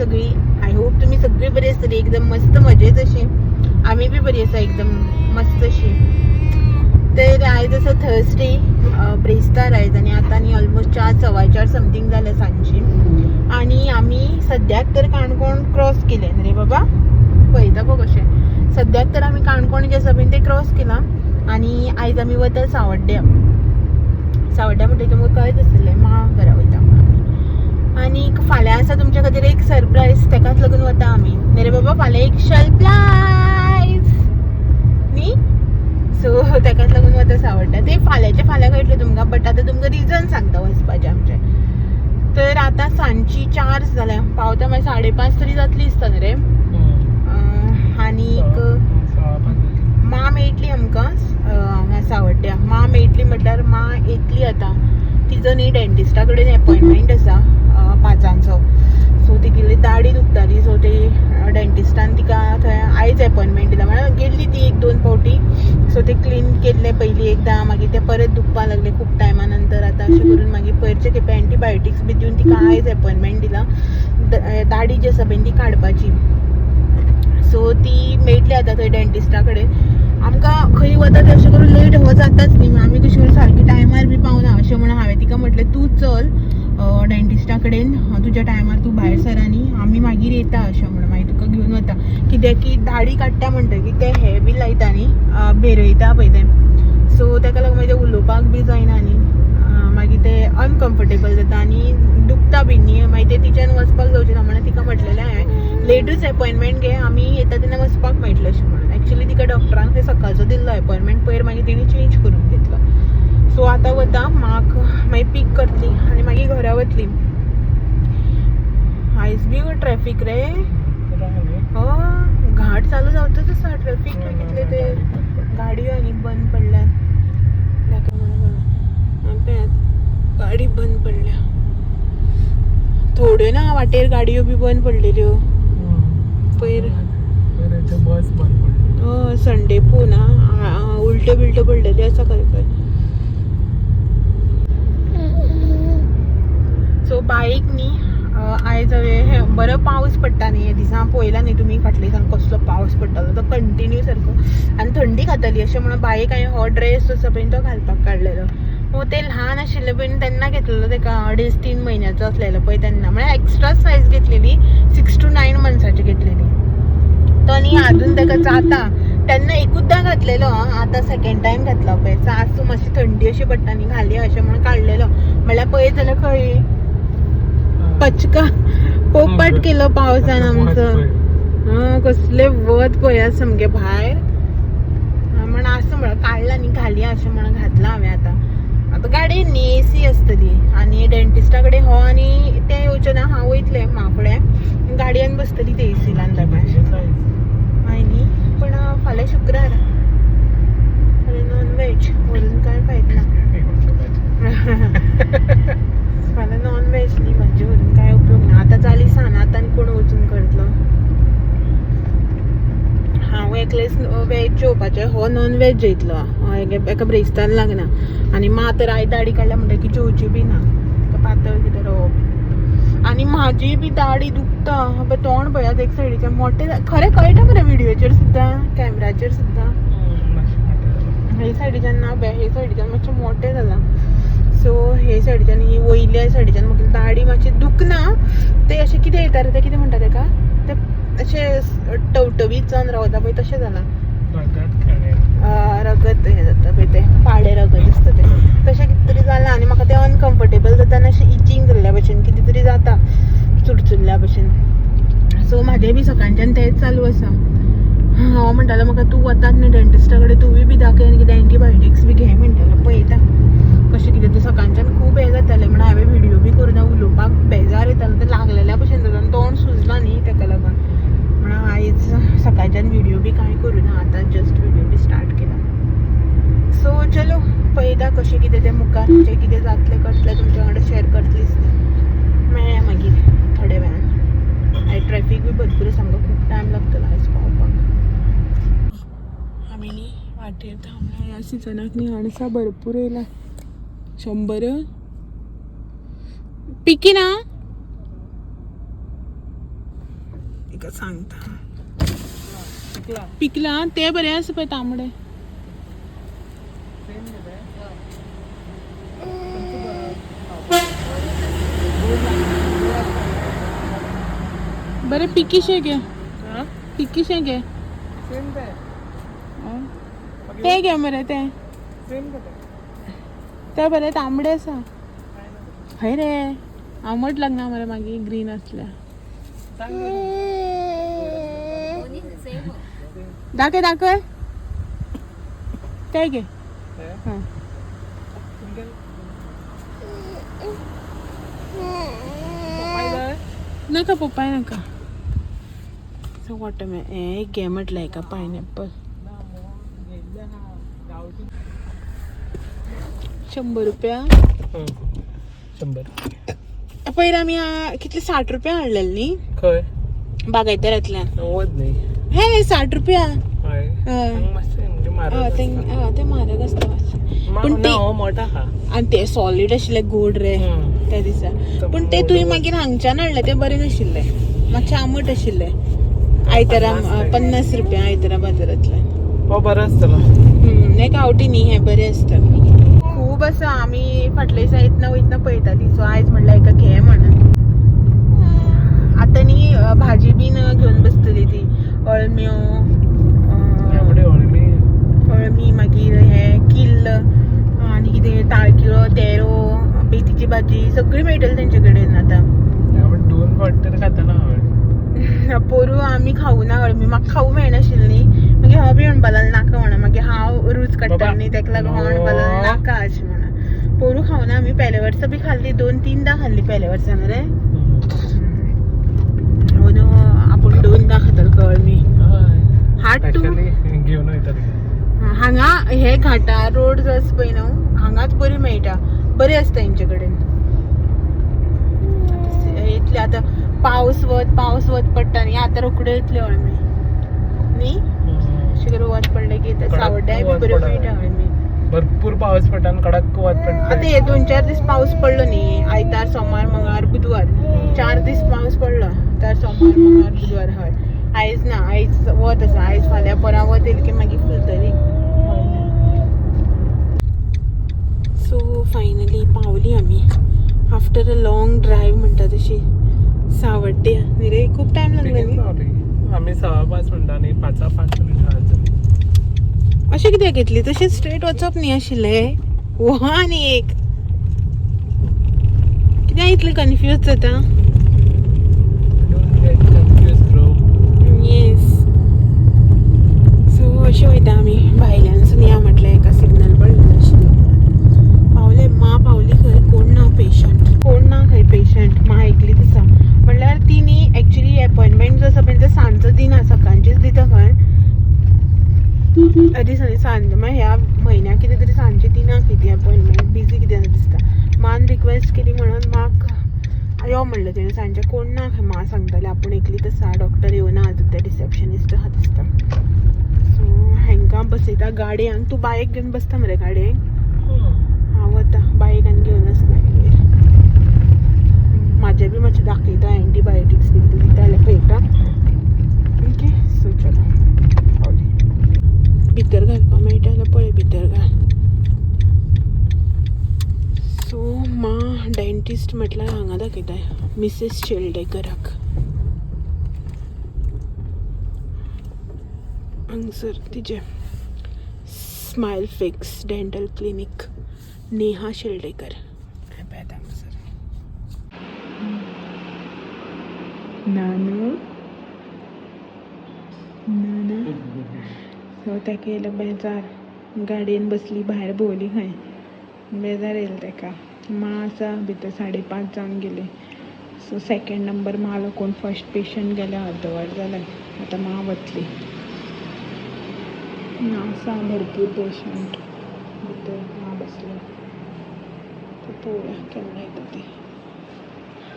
सगळी. I hope तुम्ही सगळी बरी आसतली, एकदम मस्त मजेत अशी. आम्ही बी बरी आसा, एकदम मस्त अशी. तर आयज आसा थर्सडे, ब्रेस्तार आयज आनी आतां न्ही ऑलमोस्ट 4 4:15 समथींग जालें सांजची. आनी आमी सद्याक तर काणकोण क्रॉस केलें रे बाबा, पळयता पळय कशें. सद्याक तर आमी काणकोण जें आसा पळय तें क्रॉस केलां आनी आयज आमी वता सावड्ड्या. सावड्ड्या म्हणटकीर तुमकां कळत आसतलें, मा घरा वयता म्हणून आमी. आनी फाल्यां आसा तुमच्या खातीर एक सरप्रायज, तेकाच लागून वता आमी. न्ही रे बाबा, फाल्यां एक सरप्रायज न्ही, सो तेकाच लागून वता सावड्ड्या. ते फाल्यांचे फाल्यां कळटलें तुमकां, बट आतां तुमकां रिजन सांगता वचपाचें आमचें. तर आतां सांजची 4 जाल्या, पावता मागीर 5:30 तरी जातली दिसता न्ही रे. आनीक मा मेळटली आमकां हांगा सावड्ड्या. मा मेळटली म्हटल्यार मा येतली आतां, तिजो न्ही डेंटिस्टा कडेन एपॉयंटमेंट आसा 5 सो. सो तिगेली दाडी दुखताली, सो ते डेंटिस्टान तिका थंय आयज एपॉयंटमेंट दिला. म्हळ्यार गेल्ली ती 1-2 फावटी, सो ते क्लीन केल्ले पयलीं एकदां, मागीर ते परत दुखपाक लागले खूब टायमा नंतर. आतां अशें करून मागीर पयरचे खेपे एंटीबायोटिक्स बी दिवन तिका आयज एपॉयंटमेंट दिला, दाडी जी आसा पळय ती काडपाची. सो ती मेळटली आतां थंय डेंटिस्टा कडेन. आमकां खंय वता ते अशें करून लेट हो जाताच न्ही, आमी कशें करून सारकी टायमार बी पावना. अशें म्हणून हांवें तिका म्हटलें तूं चल डेंटिस्टा कडेन, तुज्या टायमार तूं भायर सर आनी आमी मागीर येता अशें म्हणून, मागीर तुका घेवन वता. कित्याक की दाडी काडटा म्हणटकीर ते हे बी लायता न्ही, भेरयता पळय तें, सो तेका लागून मागीर ते उलोवपाक बी जायना न्ही, मागीर ते अनकम्फर्टेबल जाता आनी दुखता बी न्ही, मागीर ते तिच्यान वचपाक जावचें ना. म्हणून तिका म्हटलेलें हांवें लेटूच एपॉयंटमेंट घे, आमी येता तेन्ना वचपाक मेळटलें अशें म्हणून. एक्चुली तिका डॉक्टरान थंय सकाळचो दिल्लो एपॉयंटमेंट, पयर मागीर तिणें चेंज करून घेतलो. सो आतां वता, माक मागीर पीक करतली आनी मागीर घरा वतली. आयज बी ट्रॅफीक रे, हय घाट चालू जावतच आसा ट्रॅफीक. कितले ते गाडयो आनी बंद पडल्यात, गाडी बंद पडल्या थोड्यो ना वाटेर, गाडयो बी बंद पडलेल्यो पयर. बस बंद पडली. हय, संडे पो ना उलट्यो बिलट्यो पडलेल्यो आसा खंय खंय. सो बाईक न्ही आयज हांवें बरो पावस पडटा न्ही हे दिसा, पळयला न्ही तुमी फाटल्या दिसान कसलो पावस पडटालो तो कंटिन्यू सारको, आनी थंडी खाताली अशें म्हणून बाईक हांवें हो ड्रेस आसा पळय तो घालपाक काडलेलो. हो ते ल्हान आशिल्ले पळय तेन्ना घेतलेलो तेका, 2.5-3 म्हयन्याचो आसलेलो पळय तेन्ना, म्हळ्यार एक्स्ट्रा सायज घेतलेली, 6 to 9 मंथ्साची घेतलेली. तो न्ही आजून तेका जाता, तेन्ना एकूचदां घातलेलो, आतां सेकंड टायम घातला पळय. आसूं मातशी थंडी अशी पडटा न्ही, घाली अशें म्हणून काडलेलो. म्हळ्यार पळयत जाल्यार खंय पचका पोपट केलो पावसान आमचो. कसले वत पळयात सामकें भायर. म्हण आसूं म्हळ्यार काडला न्ही घालया अशें म्हणून घातलां हांवें. आतां आतां गाडयेन न्ही एसी आसतली आनी डेंटिस्टा कडेन हो आनी तें येवचें ना, हांव वयतलें म्हापड्या गाडयेन बसतली ते एसी लावन हय न्ही. पण फाल्यां शुक्रार, फाल्यां नॉन व्हेज व्हरून कांय फायद ना. फाल्यां नॉन व्हेज न्ही, भाजी व्हरून कांय उपयोग ना. आतां जाली सान, आतां आनी कोण वचून करतलो. हांव एकलेच व्हेज जेवपाचें, हो नॉन व्हेज जेयतलो, एका ब्रेस्तान लागना. आनी मा तर आयज दाडी काडल्या म्हणटकीर जेवची बी ना, पातळ कितें रवो. आनी म्हाजी बी दाडी दुखता पळय, तोंड पळयात एक सायडीचें मोटें, खरें कळटा मरे व्हिडियोचेर सुद्दां, कॅमेराचेर सुद्दां. हे सायडीच्यान ना बे, हे सायडीच्यान मातशें मोटें जालां. सो हे सायडीच्यान, ही वयल्या सायडीच्यान म्हाका दाडी मातशी दुखना, ते अशें कितें येता रे, ते कितें म्हणटा तेका, ते अशें टवटवीत जावन रावता पळय तशें जालां. रगत हें जाता पळय, तें पाडें रगत दिसता तें, तशें कितें तरी जालां. आनी म्हाका तें अनकम्फर्टेबल जाता आनी अशें इचींग जाल्ल्या भशेन कितें तरी जाता, चुरचुरल्या भशेन. सो म्हाजें बी सकाळच्यान तेंच चालू आसा. हांव म्हणटालो म्हाका तूं वतात न्ही डेंटिस्टा कडेन, तुवूय बी दाखय आनी कितें एंटीबायोटिक्स बी घे म्हणटालो. पळयता कशें कितें तें. सकाळच्यान खूब हें जातालें म्हणून हांवें व्हिडियो बी करुना, उलोवपाक बेजार येतालो, तें लागलेल्या भशेन जाता आनी तोंड सुजलां न्ही तेका लागून. म्हणून आयज सकाळच्यान व्हिडियो बी कांय करुना, आतां जस्ट व्हिडियो बी स्टार्ट केला. सो चलो पळयता कशें कितें तें मुखार, जें कितें जातलें करतलें तुमच्या वांगडा शेअर करतलीच न्ही. मेळया मागीर थोड्या वेळान. आयज ट्रॅफीक बी भरपूर आसा, आमकां खूब टायम लागतलो आयज पावपाक. आमी न्ही वाटेर थांबला. ह्या सिजनाक न्ही अणसां भरपूर येयला. 100 पिकी ना. एका सांगता. पिकला ते बरें आसा पळय तांबडे. बरें पिकीशें घे, पिकीशें घे. ते घे मरे ते. ते बरें तांबडे आसा. हय रे, आंबट लागना मरे मागीर ग्रीन आसल्या. दाखय दाखय, ते घे. हय. नाका पप्पाय नाका. सो वॉटरमेलन हें एक घे म्हटलें हेका, पायनएप्पल. 100 रुपया. 100. पयर आमी कितले 60 रुपया हाडलेले न्ही? खंय? बागायतरांतल्यान. 90 न्ही? हे 60 रुपया. हय. हय. हांगा मातशें म्हणजे म्हारग हय, आसता. ते म्हारग आसता मातशें. पूण ना, ते हो मोठो आहा. आनी ते सॉलीड आशिल्ले गोड रे त्या दिसा. पूण ते तुवें मागीर हांगच्यान हाडले ते बरे नाशिल्ले, मातशे आंबट आशिल्ले. आयतारा 50 रुपया आयतारा बाजारांतल्यान. हो बरो आसतलो. हे गांवठी न्ही, हे बरे आसता. खूब आसा. आमी फाटले दिसा येतना वयतना पळयताली. सो आयज म्हणल्यार एका घे म्हणून. आतां न्ही भाजी बीन घेवन बसतली ती, अळम्यो. एवढे अळमी. अळमी, मागीर हे किल्ल आनी कितें ताळकिळो, तेरो, मेथीची भाजी सगळी मेळटली तेंचे कडेन आतां. एवढे दोन फावट तरी खाताना हांवें. पोरू आमी खावना अळमी, म्हाका खावूं मेळनाशिल्ली न्ही. मागीर हो बी म्हणपा लागलो नाका म्हणून. मागीर हांव रूच काडटा न्ही, तेका लागून हो म्हणपा लागलो नाका अशें म्हणून. पोरू खावना आमी. पेले वर्सा बी खाल्ली, 2-3 दां खाल्ली पेले वर्सा मरे. म्हणून आपूण 2 दां खातलो अळमी. हाड तूं. स्पेशली घेवन वयतले. हांगा हे घाटा रोड जो आसा पळय न्हू, हांगाच बरी मेळटा, बरी आसता हेंचे कडेन. येतले आतां. पावस वत, पावस वत पडटा न्ही आतां, रोखड्यो येतल्यो अळमी न्ही. अशें करून वत पडलें की कडक सावड्ड्याय बी वत बऱ्यो पडटा. मेळटा अळमी. भरपूर पावस पडटा आनी कडक वत आतां पडटा. हे 2-4 दीस पावस पडलो न्ही, आयतार, सोमार, मंगळार, बुधवार, 4 दीस पावस पडलो. आयतार, सोमार, मंगळार, बुधवार. हय, आयज ना, आयज वत आसा. आयज फाल्यां परां वत येयलें की मागीर फुलतली. सो फायनली पावली आमी आफ्टर अ लॉंग ड्रायव्ह म्हणटा तशी सावड्ड्या न्ही रे. खूब टायम लागलो बेगीन न्ही. पावली आमी. 5:15 म्हणटा न्ही, 5:05 जाली. अशें कित्याक घेतली? तशें स्ट्रेट वचप न्ही आशिल्लें. हो, आनी एक कित्याक इतलें कन्फ्यूज जाता? Don't get confused, bro. Yes. So अशें वयता आमी भायल्यानसून या म्हटलें. एका सिग्नल पडलेलो आशिल्लो. पावले, मा पावली. खंय कोण ना पेशंट, कोण ना खंय पेशंट. मा एकलीच आसा. म्हणल्यार ती न्ही एक्चुली एपॉयंटमेंट जो आसा पळय तो सांजचो दिना, सकाळचीच दिता खंय. दिसांनी सांज मागीर ह्या म्हयन्याक कितें तरी सांजची दिना खंय ती अपॉयंटमेंट. बिजी कितें दिसता. मान रिक्वेस्ट केली म्हणून माक यो म्हणलें तेणें सांजचें. कोण ना खंय. मा सांगतालें आपूण एकलीच आसा, डॉक्टर येवना आजून, ते रिसेप्शनिस्ट आहा दिसता. सो हेंकां बसयता गाडयेक. तूं बायक घेवन बसता मरे गाडयेक? हांव वता बायक आनी घेवन मागीर. म्हाजें बी मातशें दाखयता, एंटीबायोटिक्स बी कितें दिता जाल्यार पळयता. ओके, सो चलो पावली. भितर घालपाक मेळटा जाल्यार पळय, भितर घाल. सो मा डेंटिस्ट म्हटल्यार हांगा दाखयता, मिसेस शेल्डेकराक. हांगसर तिजें smile fix dental clinic, Neha Sheldekar. हें पळयात हांगसर. नानू, नाना. सो ताका येयलो बेजार. गाडयेन बसली, भायर भोंवली खंय, बेजार येयलो ताका. मा आसा भितर. 5:30 जावन गेली. सो सेकंड नंबर मालो. कोण फर्स्ट पेशंट गेल्या, अर्द वर जालें. आतां मा वतली. आसा भरपूर पेशंट भितर. मा बसले. ते पळोवया केन्ना येता ती.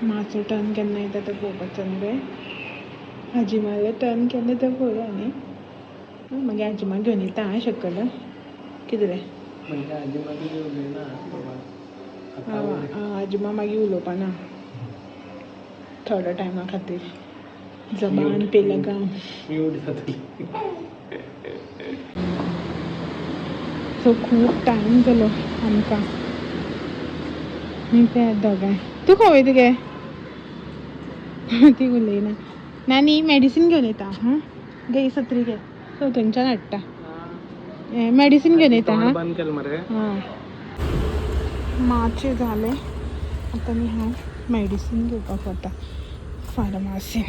माचो टर्न केन्ना येता तें पळोवपाचो न्ही रे. हाजिमालो टर्न केन्ना तें पळोवया न्ही. मागीर हाजिमा घेवन येता. आं, शकल कितें रे? म्हणजे आजी मागीर उलयना बाबा. आजिमा मागीर उलोवपा ना थोड्या टायमा खातीर. जबान पे लगाम. म्यूट जातली. सो खूब टायम जालो आमकां. आनी ते दोगांय. तूं खंय वयता गे? ती उलयना. नानी मेडिसीन घेवन येता. हां, घे सत्री घे. सो थंयच्यान हाडटा. मेडिसीन घेवन येता. तोंड हां. बंद केलें मरे. हां, मातशें जालें. आतां न्ही हांव मेडिसीन घेवपाक वता फार्मासीन.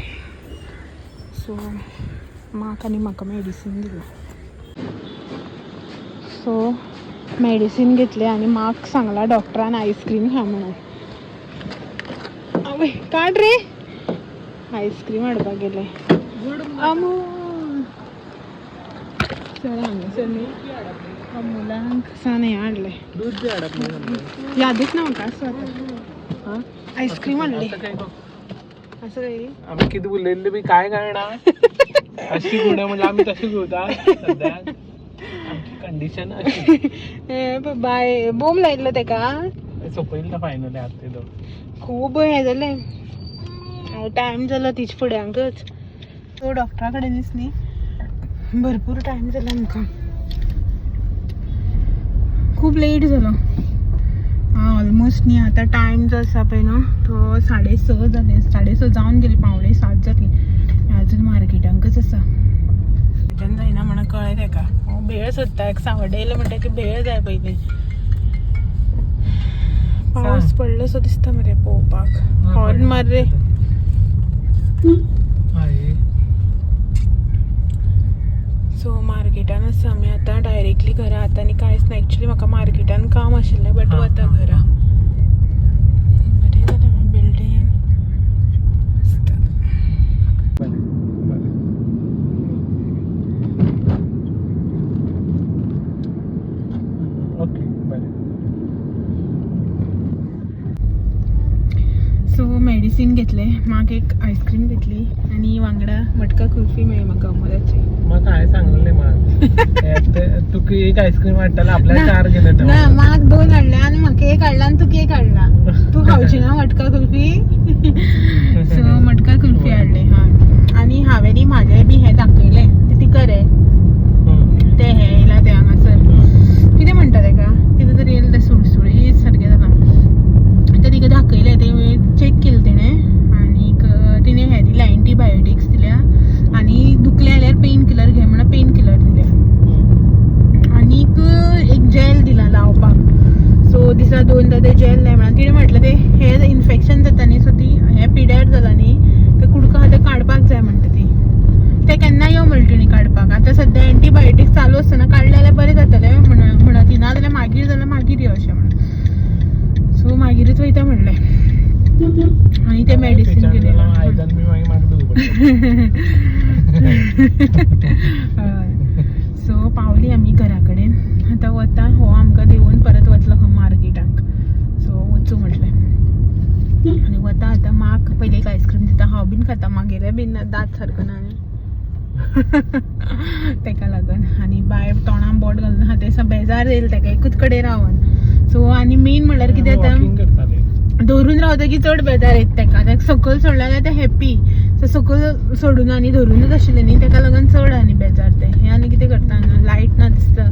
सो माक आनी म्हाका मेडिसीन दिलां. सो मेडिसीन घेतलें आनी माक सांगलां डॉक्टरान आयस्क्रीम खा म्हणून. आवय, काड रे. आयस्क्रीम हाडपाक गेलें. अमूल. चल, हांगासर न्ही अमुलांक सान हें हाडलें. दूध बी हाडप न्ही सामकें. यादूच ना म्हाका. आसूं आतां. आयस्क्रीम हाडली. असं काय गो? असं काही. आम्ही किती उलयल्ले बी काय कळना. अशी गुण्या म्हणल्यार आमी तशी घेवता. सद्याक आमची कंडिशन अशी. हे बाय, बोम लायिल्लो तेका. सोंपयलें फायनली आतां तो. खूब हें जालें. टायम जालो तिचे फुड्यांकच. सो डॉक्टरा कडेनच न्ही भरपूर टायम जालो आमकां. खूब लेट जालो ऑलमोस्ट न्ही. आतां टायम जो आसा पळय न्हू तो 6:30 जाले. 6:30 जावन गेली, 6:45 जाली. अजून मार्केटांकच आसा. म्हज्यान जायना म्हणून कळ्ळें तेका. हांव भेळ सोदता. एक सांवड्डे येयलें म्हणटकीर भेळ जाय पयलीं. पावस पडलो सो दिसता मरे पळोवपाक. हॉर्न मार रे. हय. सो मार्केटान आसा आमी आतां. डायरेक्टली घरा आतां आनी कांयच ना. एक्चुली म्हाका मार्केटान काम आशिल्लें, बट वता घरा. बरें जालें बिल्डींग मस्त. बरें बरें. ओके, बरें. सो मेडिसीन घेतलें, म्हाका एक आयस्क्रीम घेतली आनी वांगडा मटका कुल्फी मेळ्ळी म्हाका अमोलाची. म्हाका हांवें सांगलेलें म्हाका तुका एक आयस्क्रीम हाडटलें, आपल्याक चार गेले. ना, म्हाका दोन हाडल्या आनी म्हाका एक हाडला आनी तुका एक हाडला. तूं खावची ना मटका कुल्फी? सो मटका कुल्फी हाडली. हां, आनी हांवें न्ही म्हाजें बी हें दाखयलें तें तिका रे. तें हें येयलां तें हांगासर. कितें म्हणटा तेका, कितें तरी येयलें तें सुळसुळीत सारकें जालां तें. तिका दाखयलें तें, चॅक केलें तिणें आनीक तिणें हें दिलें, एंटीबायोटिक्स दिल्या आनी दुखलें जाल्यार पेन किलर घे म्हणून पेन किलर दिल्या आनीक एक जेल दिला लावपाक. सो दिसा दोनदा ते जेल लाय म्हणून तिणें म्हटलें. ते हें इन्फेक्शन जाता न्ही, सो ती हें पिड्यार जाला न्ही, ते कुडको आहा ते काडपाक जाय म्हणटा ती. ते केन्ना यो म्हणलें तिणें काडपाक. आतां सद्या एंटीबायोटीक चालू आसतना काडलें जाल्यार बरें जातलें म्हणून ती. ना जाल्यार मागीर जाल्यार मागीर यो अशें म्हणून. सो मागीरच वयता म्हणलें आनी ते मेडिसीन दिलें. आयदन बी मागीर म्हाका धुवूं पडटलें. हय. सो पावली आमी घरा कडेन. आतां वता हो आमकां देंवोवन परत वतलो खंय मार्केटाक. सो वचूं म्हटलें आनी वता आतां. माक पयलीं एक आयस्क्रीम दिता, हांव बीन खाता. मागेले बीन दांत सारको ना न्ही, तेका लागून. आनी बाय तोंडान बोट घालून आहा तें बेजार येयलें तेका एकूच कडेन रावन. सो आनी मेन म्हणल्यार कितें जाता, वॉकिंग करताले. धरून रावता की चड बेजार येता तेका. तेका सकयल सोडल्यार जाल्यार तें हॅप्पी. सो सकयल सोडून आनी धरूनच आशिल्लें न्ही, तेका लागून चड आनी बेजार तें. हें आनी कितें करता हांगा? लायट ना दिसता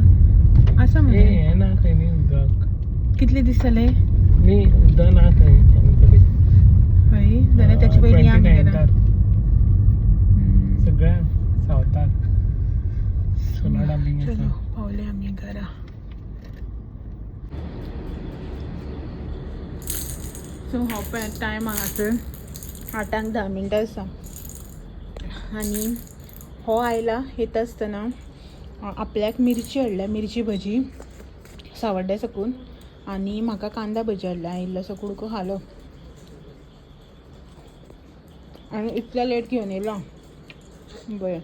आसा ए मरे. हें ना खंय न्ही उदक. कितले दीस जाले? न्ही, उदक ना खंय केन्ना तरी. हय, जाल्यार तेचे पयलीं आमी 29 घरा. सगळ्या सावथाक सोनाडा बीन चलो, आसा. पावले आमी घरा. सो हो पळय टायम हांगासर 8:10 आसा आनी हो आयला. येता आसतना आपल्याक मिरची हाडल्या, मिरची भजी सावड्ड्या साकून, आनी म्हाका कांदा भजी हाडल्या. इल्लोसो कुडको खालो आनी इतल्या लेट घेवन येयलो. बरें,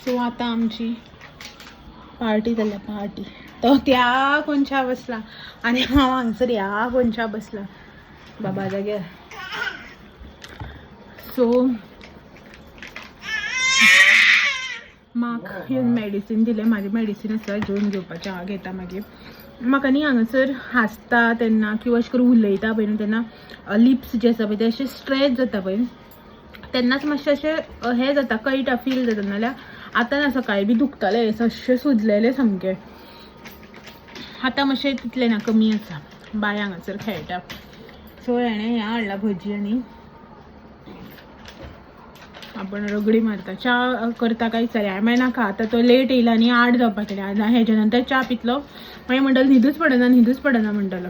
सो आतां आमची पार्टी जाल्या पार्टी. तो त्या कोनशा बसला आनी हांव हांगसर ह्या कोनशा बसला बाबा जाग्यार. सो म्हाक येवन मेडिसीन दिलें. म्हाजें मेडिसीन आसा जेवन घेवपाचें, हांव घेता मागीर. म्हाका न्ही हांगासर हांसता तेन्ना किंवा अशें करून उलयता पळय न्हू तेन्ना लिप्स जे आसा पळय ते अशे स्ट्रेच जाता पळय. तेन्नाच मातशें अशें हें जाता, कळटा, फील जाता. नाल्यार आतां ना, सकाळी बी दुखतालें, अशें सुजलेलें सामकें. आतां मातशें तितलें ना, कमी आसा. बाय हांगासर खेळटा. सो हेणें हें हाडलां, भजी, आनी आपण रगडी मारता. च्या करता काय विचारलें हांवें. मागीर नाका, आतां तो लेट येयला आनी 8 जावपाक येयला. आतां हेज्या नंतर च्या पितलो, मागीर म्हणटलो न्हिदूच पडना, न्हिदूच पडना म्हणटलो.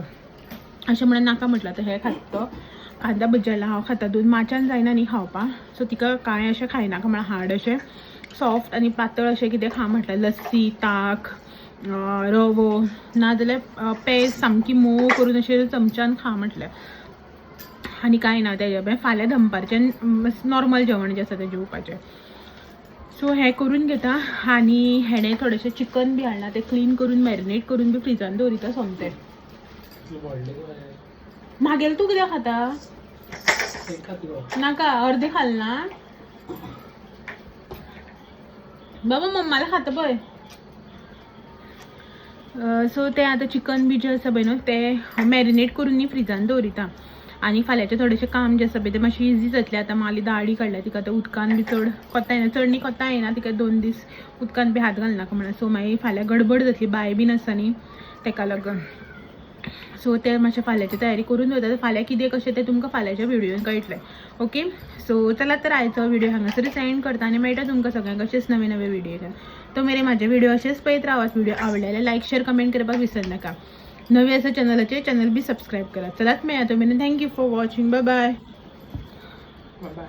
अशें म्हणून नाका म्हटलं. आतां हें खाता तो, कांदा भजी हाडला. हांव खाता दूद. माच्यान जायना न्ही खावपाक, सो तिका कांय अशें खायनाका म्हळ्यार हार्ड, अशें सॉफ्ट आनी पातळ अशें कितें खा म्हटलें. लस्सी, ताक, रवो, नाजाल्यार पेज सामकी मोव करून अशें चमच्यान खा म्हटलें. आनी कांय ना तेज्या. मागीर फाल्यां दनपारचें नॉर्मल जेवण जें आसा तें जेवपाचें. सो हें करून घेता. आनी हेणें थोडेशें चिकन बी हाडलां, तें क्लीन करून मॅरिनेट करून बी फ्रिजान दवरिता सोमतें. मागेल तूं कितें खाता? नाका, अर्दें खाल ना बाबा, मम्माला खाता पळय. सो तें आतां चिकन बी जें आसा पळय न्हू, तें मॅरिनेट करून न्ही फ्रिजान दवरिता. आनी फाल्यांचें थोडेशें काम जें आसा पळय, तें मातशें इजी जातलें. आतां माली दाडी काडल्या, तिका आतां उदकान बी चड कोत्ता येना, चड न्ही, कोत्ता येना तिका. 2 दीस उदकान बी हात घालनाका म्हणून. सो मागीर फाल्यां गडबड जातली, बाय बीन आसा न्ही, तेका लागून. सो ते मातशें फाल्यांची तयारी करून दवरता. फाल्यां कितें कशें तें तुमकां फाल्यांच्या व्हिडियोन कळटलें. ओके, सो चला तर, आयचो व्हिडिओ हांगासरच एंड करता आनी मेळटा तुमकां सगळ्यांक अशेंच नवे नवे व्हिडिओ. तो मेरेन म्हाजे व्हिडिओ अशेंच पळयत रावात. व्हिडिओ आवडलेले लायक, शेअर, कमेंट करपाक विसरनाका. नवी आसा चॅनलाचेर, चॅनल बी सबस्क्रायब करात. चलात, मेळया तो मेरेन. Thank you for watching. Bye bye. Bye.